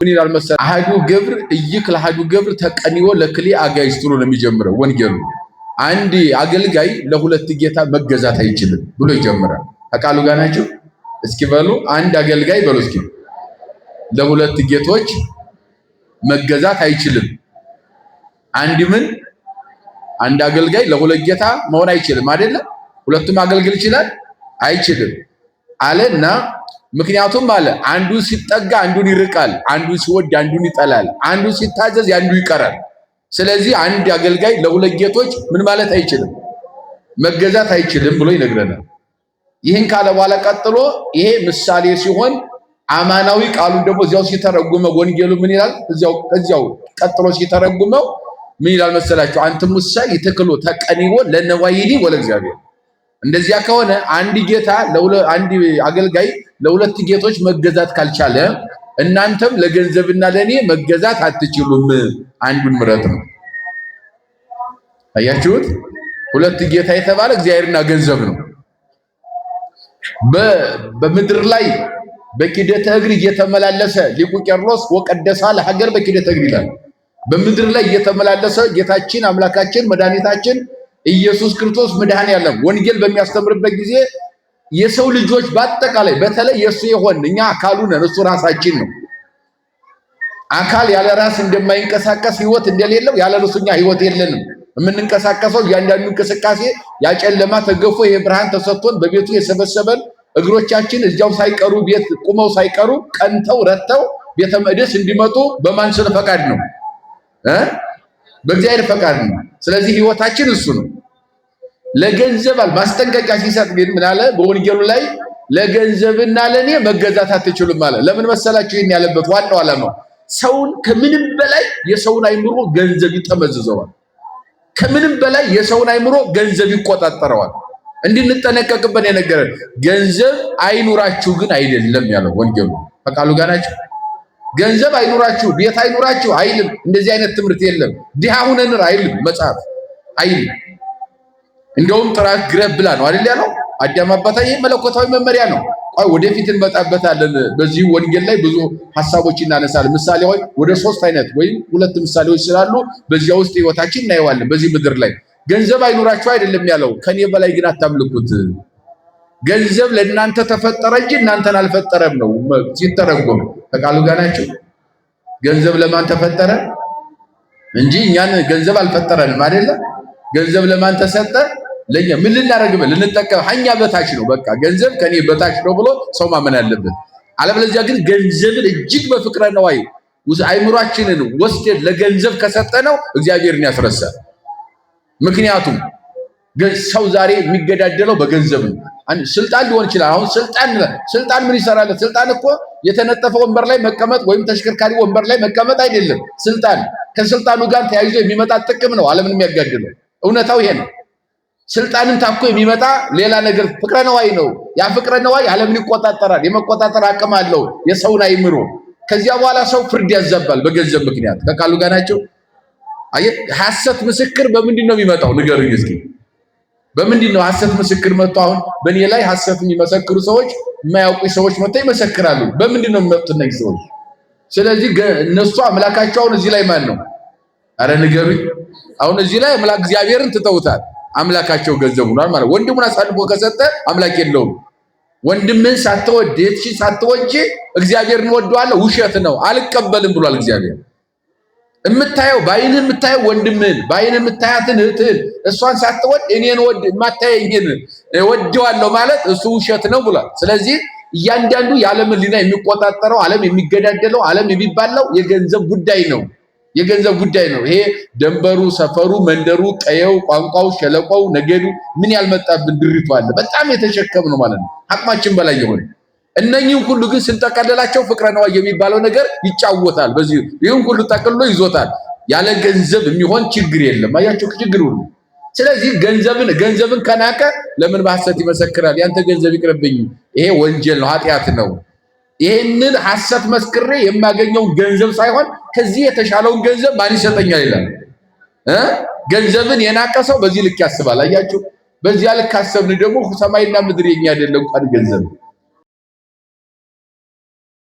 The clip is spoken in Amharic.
ምን ይላል መሰለህ? አሐዱ ገብር ኢይክል አሐዱ ገብር ተቀኒዎ ለክልኤ አጋእዝት ብሎ ነው የሚጀምረው ወንጌሉ። አንድ አገልጋይ ለሁለት ጌታ መገዛት አይችልም ብሎ ይጀምራል። ከቃሉ ጋር ናቸው። እስኪ በሉ አንድ አገልጋይ በሉ እስኪ ለሁለት ጌቶች መገዛት አይችልም። አንድ ምን አንድ አገልጋይ ለሁለት ጌታ መሆን አይችልም አይደለም? ሁለቱም አገልግል ይችላል አይችልም አለና ምክንያቱም አለ አንዱን ሲጠጋ አንዱን ይርቃል፣ አንዱን ሲወድ አንዱን ይጠላል፣ አንዱን ሲታዘዝ ያንዱ ይቀራል። ስለዚህ አንድ አገልጋይ ለሁለት ጌቶች ምን ማለት አይችልም፣ መገዛት አይችልም ብሎ ይነግረናል። ይህን ካለ በኋላ ቀጥሎ ይሄ ምሳሌ ሲሆን አማናዊ ቃሉን ደግሞ እዚያው ሲተረጉመው ወንጌሉ ምን ይላል? እዚያው ቀጥሎ ሲተረጉመው ምን ይላል መሰላችሁ? አንትሙሰ ይትክሉ ተቀኒዎ ለነዋይኒ ወለእግዚአብሔር። እንደዚያ ከሆነ አንድ ጌታ አንድ አገልጋይ ለሁለት ጌቶች መገዛት ካልቻለ እናንተም ለገንዘብና ለኔ መገዛት አትችሉም፣ አንዱን ምረጥ ነው። አያችሁት? ሁለት ጌታ የተባለ እግዚአብሔርና ገንዘብ ነው። በምድር ላይ በኪደተ እግር እየተመላለሰ ሊቁ ቄርሎስ ወቀደሳ ለሀገር በኪደተ እግር ይላል። በምድር ላይ እየተመላለሰ ጌታችን አምላካችን መድኃኒታችን ኢየሱስ ክርስቶስ መድኃኔዓለም ወንጌል በሚያስተምርበት ጊዜ የሰው ልጆች በአጠቃላይ በተለይ የእሱ የሆን እኛ አካሉ ነን፣ እሱ ራሳችን ነው። አካል ያለ ራስ እንደማይንቀሳቀስ ህይወት እንደሌለው ያለ እርሱ እኛ ህይወት የለንም። የምንንቀሳቀሰው እያንዳንዱ እንቅስቃሴ ያጨለማ ተገፎ ይሄ ብርሃን ተሰጥቶን በቤቱ የሰበሰበን እግሮቻችን እዚያው ሳይቀሩ ቤት ቁመው ሳይቀሩ ቀንተው ረተው ቤተ መቅደስ እንዲመጡ በማን ስለ ፈቃድ ነው እ በእግዚአብሔር ፈቃድ ነው። ስለዚህ ህይወታችን እሱ ነው። ለገንዘብ አለ ማስጠንቀቂያ ሲሰጥ ግን ምን አለ? በወንጌሉ ላይ ለገንዘብና ለኔ መገዛት አትችሉም አለ። ለምን መሰላችሁ? ይህን ያለበት ዋናው ዓላማው ሰውን ከምንም በላይ የሰውን አይምሮ ገንዘብ ይጠመዝዘዋል። ከምንም በላይ የሰውን አይምሮ ገንዘብ ይቆጣጠረዋል። እንድንጠነቀቅበት የነገረን ገንዘብ አይኑራችሁ ግን አይደለም ያለው ወንጌሉ። ከቃሉ ጋር ናቸው። ገንዘብ አይኑራችሁ፣ ቤት አይኑራችሁ አይልም። እንደዚህ አይነት ትምህርት የለም። ድሃ ሁነን አይልም መጽሐፍ አይልም። እንደውም ጥራት ግረህ ብላ ነው አይደል ያለው አዳም አባታ። ይሄ መለኮታዊ መመሪያ ነው። ቆይ ወደፊት እንመጣበታለን። በዚህ ወንጌል ላይ ብዙ ሐሳቦች እናነሳለን። ምሳሌዎች ወደ ሶስት አይነት ወይም ሁለት ምሳሌዎች ስላሉ በዚያ ውስጥ ህይወታችን እናየዋለን። በዚህ ምድር ላይ ገንዘብ አይኑራችሁ አይደለም ያለው፣ ከኔ በላይ ግን አታምልኩት። ገንዘብ ለእናንተ ተፈጠረ እንጂ እናንተን አልፈጠረም ነው ሲተረጎም። ከቃሉ ጋር ናቸው። ገንዘብ ለማን ተፈጠረ እንጂ እኛን ገንዘብ አልፈጠረንም አይደለም። ገንዘብ ለማን ተሰጠ? ለኛ። ምን ልናደርግበት? ልንጠቀም። ሀኛ በታች ነው። በቃ ገንዘብ ከኔ በታች ነው ብሎ ሰው ማመን አለበት። አለበለዚያ ግን ገንዘብን እጅግ በፍቅረ ነዋይ አይምሯችንን ወስደን ለገንዘብ ከሰጠነው እግዚአብሔርን ያስረሳል። ምክንያቱም ሰው ዛሬ የሚገዳደለው በገንዘብ ነው። ስልጣን ሊሆን ይችላል። አሁን ስልጣን ምን ይሰራል? ስልጣን እኮ የተነጠፈ ወንበር ላይ መቀመጥ ወይም ተሽከርካሪ ወንበር ላይ መቀመጥ አይደለም። ስልጣን ከስልጣኑ ጋር ተያይዞ የሚመጣ ጥቅም ነው ዓለምን የሚያጋድለው። እውነታው ይሄ ነው። ስልጣንን ታኮ የሚመጣ ሌላ ነገር ፍቅረ ነዋይ ነው። ያ ፍቅረ ነዋይ ዓለምን ይቆጣጠራል። የመቆጣጠር አቅም አለው የሰውን አይምሮ። ከዚያ በኋላ ሰው ፍርድ ያዛባል በገንዘብ ምክንያት። ከቃሉ ጋር ናቸው። አየህ፣ ሐሰት ምስክር በምንድን ነው የሚመጣው? ንገሩኝ እስኪ። በምንድን ነው ሐሰት ምስክር መጥቶ? አሁን በእኔ ላይ ሐሰት የሚመሰክሩ ሰዎች፣ የማያውቁ ሰዎች መጥተው ይመሰክራሉ። በምንድን ነው የሚመጡት እነዚህ ሰዎች? ስለዚህ እነሱ አምላካቸው አሁን እዚህ ላይ ማን ነው? አረ ንገሩኝ። አሁን እዚህ ላይ አምላክ እግዚአብሔርን ትተውታል። አምላካቸው ገንዘቡ ነው ማለት። ወንድሙን አሳልፎ ከሰጠ አምላክ የለውም። ወንድምህን ሳትወድ እህትሽን ሳትወጂ እግዚአብሔርን ወደዋለሁ ውሸት ነው፣ አልቀበልም ብሏል እግዚአብሔር። የምታየው በአይንህ የምታየው ወንድምህን በአይንህ የምታያትን እህትህን እሷን ሳትወድ እኔን ወድ የማታየኝን ወደዋለሁ ማለት እሱ ውሸት ነው ብሏል። ስለዚህ እያንዳንዱ የዓለምን ሕሊና የሚቆጣጠረው ዓለም የሚገዳደለው ዓለም የሚባለው የገንዘብ ጉዳይ ነው። የገንዘብ ጉዳይ ነው። ይሄ ደንበሩ፣ ሰፈሩ፣ መንደሩ፣ ቀየው፣ ቋንቋው፣ ሸለቆው፣ ነገዱ ምን ያልመጣብን ድሪቱ አለ። በጣም የተሸከም ነው ማለት ነው፣ አቅማችን በላይ የሆነ። እነኚህን ሁሉ ግን ስንጠቀልላቸው ፍቅረ ነዋይ የሚባለው ነገር ይጫወታል። በዚህ ይህን ሁሉ ጠቅልሎ ይዞታል። ያለ ገንዘብ የሚሆን ችግር የለም። አያቸው ችግር ሁሉ። ስለዚህ ገንዘብን ከናቀ ለምን በሐሰት ይመሰክራል? ያንተ ገንዘብ ይቅርብኝ፣ ይሄ ወንጀል ነው፣ ኃጢአት ነው። ይሄንን ሐሰት መስክሬ የማገኘውን ገንዘብ ሳይሆን ከዚህ የተሻለውን ገንዘብ ማን ይሰጠኛል ይላል እ ገንዘብን የናቀ ሰው በዚህ ልክ ያስባል። አያችሁ፣ በዚያ ልክ ካሰብን ደግሞ ሰማይና ምድር የኛ አይደለም እንኳን ገንዘብ።